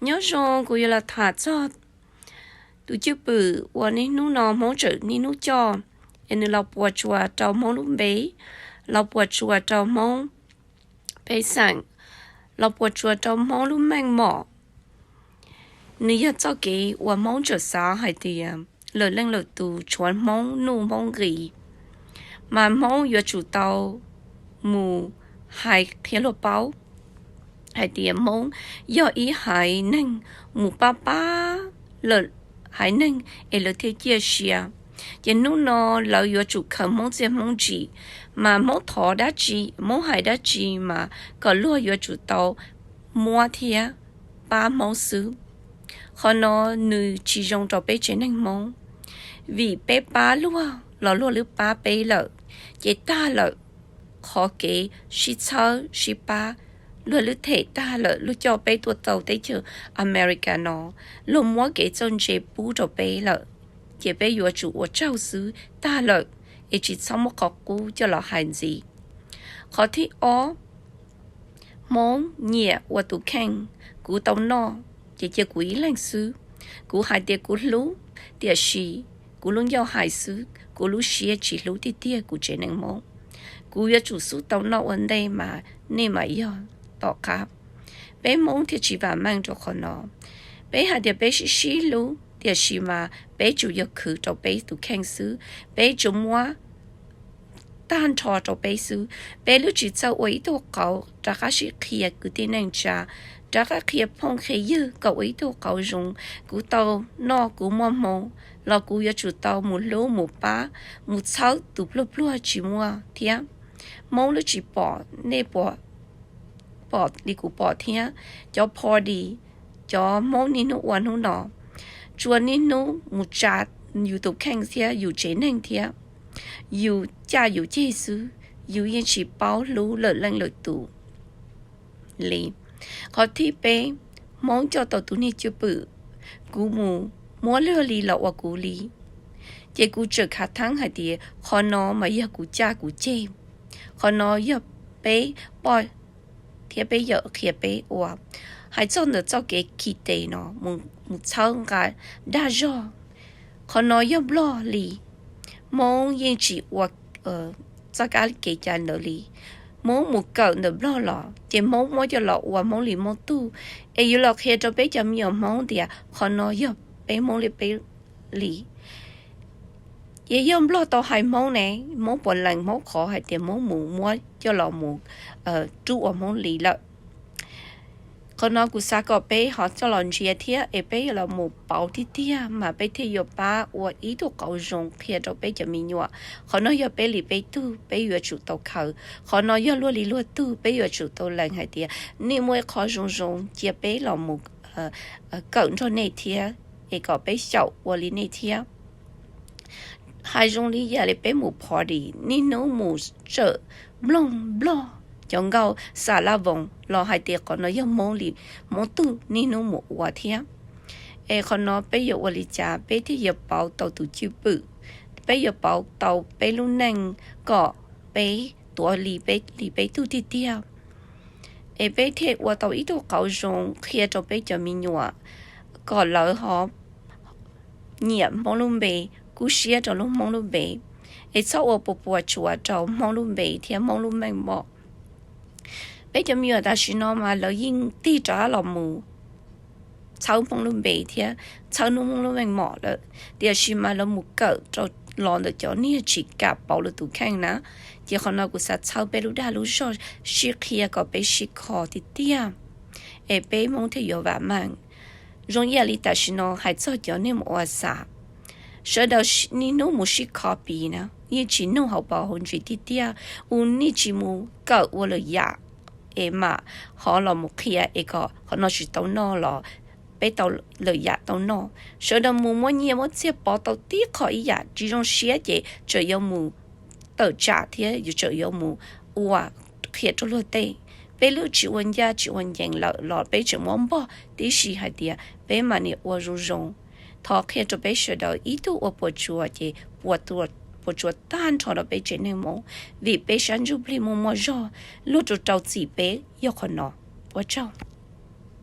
Nyob zoo, kuv yuav los tham txog tus cwj pwm uas niaj hnub no Hmoob tseem niaj hnub coj, es nws los puas tsuas rau Hmoob lub npe, los puas tsuas rau Hmoob pej xeem, los puas tsuas rau Hmoob lub meej mom. Nws yog txoj kev uas Hmoob tseem xav hais tias lwm leej lwm tus tshuav Hmoob nuj Hmoob nqis, mas Hmoob yuav tsum tau mus hais qhia luag paub hais tias Hmoob yog ib haiv neeg mus pab pab lwm haiv neeg es lawv thiaj ciaj sia. Ces hnub no lawv yuav tsum khaws Hmoob txiaj Hmoob ntsim, mas Hmoob thov dab tsi, Hmoob hais dab tsi mas kom luag yuav tsum tau muab thiab pab Hmoob xwb. Qhov no nws tsis zoo rau peb tsev neeg Hmoob, vim peb pab luag los luag lwb pab peb lawm, ces tag lawm qhov kev sib txhawb sib pab, luag lwb them tag lawm, luag coj peb tuaj tau teb chaws America no, luag muab kev txawj ntse pub rau peb lawm, ces peb yuav tsum ua tsaug xwb tag lawm, es tsis txhob muab qhov qub coj los hais ntxiv. Qhov thib ob, Hmoob nyiam ua tus kheej. Kuv tau noj ces cia kuv ib leeg xwb. Kuv hais tias kuv hlub, tiam sis kuv lub ncauj hais xwb, kuv lub siab tsis hlub tiag tiag kuv tsev neeg Hmoob. Kuv yuav tsum xub tau noj ua ntej mas nej mam yog tom qab. Peb Hmoob thiaj tsis vam meej rau qhov no. Peb hais tias peb sib sib hlub, tiam sis mas peb tsuas yog khwv rau peb tus kheej xwb, peb tsuas muab tag nrho rau peb xwb. Peb lub tsis txawj ua ib tug qauv rov qab sib qhia kwv tij neej tsa, rov qab qhia phooj qhia ywg kom ua ib tug qauv zoo. Kuv tau noj kuv muaj hmoo los kuv yuav tsum tau mus hlub mus pab, mus txhawb tus pluag pluag tsis muaj thiab. Hmoob lub tsis pom, nej pom li kuv pom thiab. Cov party, cov Hmoob niaj hnub ua hnub no, tsuas niaj hnub mus tsa yus tus kheej thiab yus tsev neeg thiab yus caj yus ceg xwb, yus yeej tsis paub hlub lwm leej lwm tus li. Qhov thib peb, Hmoob coj tau tus niag cwj pwm, kuv mus muab luag li los ua kuv li, ces kuv tseem khav theeb hais tias qhov no mas yog kuv caj kuv ceg. Qhov no yog peb poj thiab peb yawm qhia peb ua. Hais txog ntawm txoj kev khi tes no, mus txhawb nqa dag zog, qhov no yog Nplog li. Hmoob yeej tsis ua txoj kab kev cai ntawd li. Hmoob mus kawm ntawm Nplog los ces Hmoob muab coj los ua Hmoob li Hmoob tug, es yuav los qhia rau peb cov me nyuam Hmoob tias qhov no yog peb Hmoob li peb li. Ces yog Nplog tau hais Hmoob ne, Hmoob puas lees Hmoob qhov hais tias Hmoob mus muab coj los mus rub ua Hmoob li lawm? Qhov no kuv xav kom peb ho coj los ntsia thiab es peb yuav los mus pauv tiag tiag mas peb thiaj yuav pab ua ib tug qauv zoo qhia rau peb cov me nyuam. Qhov no yog peb li peb tug, peb yuav tsum tau khaws. Qhov no yog luag li luag tug, peb yuav tsum tau lees hais tias nej muaj ib qho zoo zoo cia peb los mus kawm nrog nej thiab, es kom peb xyaum ua li nej thiab. Hais zoo li yam li peb mus party, niaj hnub mus tsawm nplooj nplog cov nkauj xa laj voos los hais tias qhov no yog Hmoob li Hmoob tug niaj hnub mus ua thiab. Es qhov no peb yuav ua li cas peb thiaj yuav pauv tau tus cwj pwm, peb yuav pauv tau peb lub neej kom peb tuav li peb li peb tug tiag tiag, es peb thiaj ua tau ib tug qauv zoo qhia rau peb cov me nyuam kom lawv ho nyiam Hmoob lub npe, kub siab rau lub Hmoob lub npe, es txhob ua puas puas tsuas rau Hmoob lub npe thiab Hmoob lub meej mom. Peb cov me nyuam tam sim no mas lawv yeej tig rov qab los mus txhawb Hmoob lub npe thiab txhawb Hmoob lub meej mom lawm, tiam sis mas lawv mus kawm rau los ntawm cov niag tsis kam pauv lawv tus kheej na. Ces qhov no kuv xav txhawb peb lub dag lub zog sib qhia kom peb sib kho tiag tiag, es peb Hmoob thiaj yuav vam meej. Zoo ib yam li tam sim no hais txog cov niag mus ua xa, sawv daws niaj hnub mus sib kho pis na, yeej tsis nug hauv paus hauv ntsis tiag tiag, ua niaj tsis mus kawm ua lwm yam, es mam ho los mus qhia es kom qhov no tsis tau noj los peb tau lwm yam tau noj. Sawv daws mus muab nyiaj muab txiaj pov tau tib qho ib yam, tsis zoo siab ces tseem yuav mus tawm tsam thiab yus tseem yuav mus ua qhia rau luag tej. Peb lub tsis ua ncaj tsis ua ncees lawm los peb tseem muab npog tib si hais tias peb mam niam ua zoo zoo. Thov qhia rau peb sawv daws ib tug ua puas tsuas ces puas tsuas tag nrho rau peb tsev neeg Hmoob, vim peb sab ntsuj plig muaj muaj zog, luag rau rau txim peb yog qhov no. Ua tsaug.